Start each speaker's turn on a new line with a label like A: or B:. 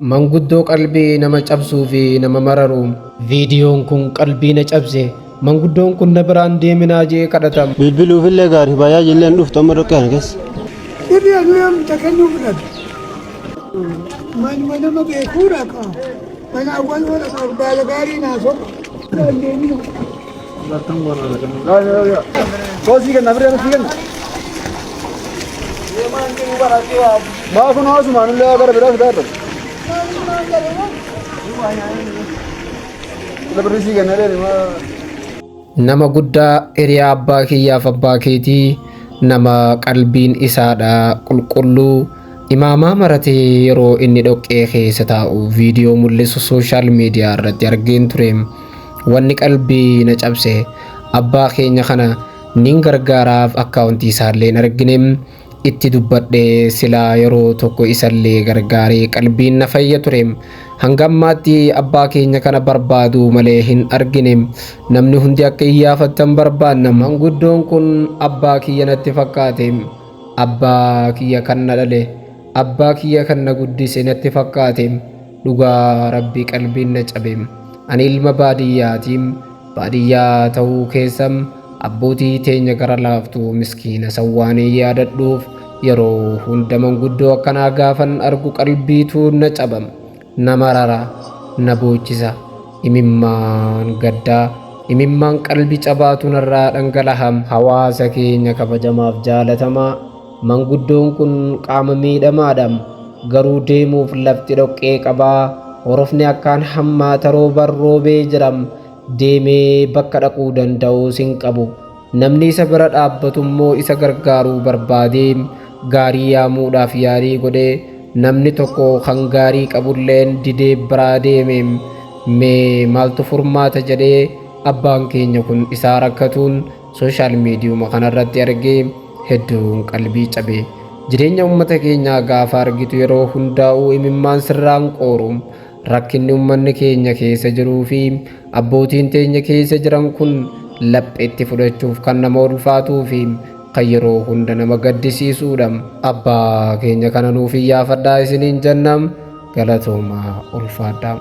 A: Manguddoo qalbii nama cabsuu fi nama mararu. Viidiyoon kun qalbii na cabse. Manguddoon kun na biraan deeminaa jee kadhata.
B: Bilbiluufillee gaarii baay'ee illee hin dhuftu amma dhoqqee kana keessa.
C: Dhirri anuu yoom kennuu fudhate. Manuma nama beekuu dhaqa. Mana awwal oola baala gaarii naa soqa.
D: Soo sii kenna birrii sii kenna. Maa kun haasumaan illee gara biraa fidaa irra. Birrii sii kenna deemi maa.
A: Nama guddaa hiriyaa abbaa kiyyaaf abbaa keetii, nama qalbiin isaadha qulqulluu, imaamaa maratee yeroo inni dhoqqee keessa taa'u viidiyoo mul'isu social media irratti argeen ture. Wanni qalbii na cabse, abbaa keenya kana nin gargaaraaf, akkaawuntii isaallee hin argine, itti dubbadhe silaa yeroo tokko isallee gargaaree qalbiin na fayya ture. Hanga ammaatti abbaa keenya kana barbaaduu malee hin argine. Namni hundi akka iyyaafattan barbaanna. Manguddoon kun abbaa kiyya natti fakkaate. Abbaa kiyya kan na dhale, abbaa kiyya kan na guddise natti fakkaate. Dhugaa Rabbi, qalbiin na cabe. Ani ilma baadiyyaati. Baadiyyaa ta'uu keessa abbootii teenya gara laaftuu miskiina sawwaanii yaadadhuuf, yeroo hunda manguddoo akkanaa gaafan argu qalbiitu na caba. Na marara, na boochisa. Imimmaan gaddaa, imimmaan qalbii cabaatu narraa dhangalaha. Hawaasa keenya kabajamaaf jaalatamaa, manguddoon kun qaama miidhamaadha. Garuu deemuuf lafti dhoqqee qabaa. Horofni akkaan hammaata, rooban roobee jira. Deemee bakka dhaquu danda'uus hin qabu. Namni isa bira dhaabbatu immoo isa gargaaruu barbaadee gaarii yaamuudhaaf yaalii godhee, namni tokko kan gaarii qabulleen didee biraa deeme. Mee maaltu furmaata jedhee abbaan keenya kun isaa rakkatuun social mediuma kanarratti argee hedduun qalbii cabe. Jireenya uummata keenyaa gaafa argitu yeroo hundaa'uu imimmaan sirraan qooru. Rakkinni uummanni keenya keessa jiruu fi abbootiin teenya keessa jiran kun lapheetti fudhachuuf kan nama ulfaatuu fi kan yeroo hunda nama gaddisiisuudha. Abbaa keenya kana nuuf iyyaafadhaa isiniin jennam. Galatoomaa, ulfaadhaa.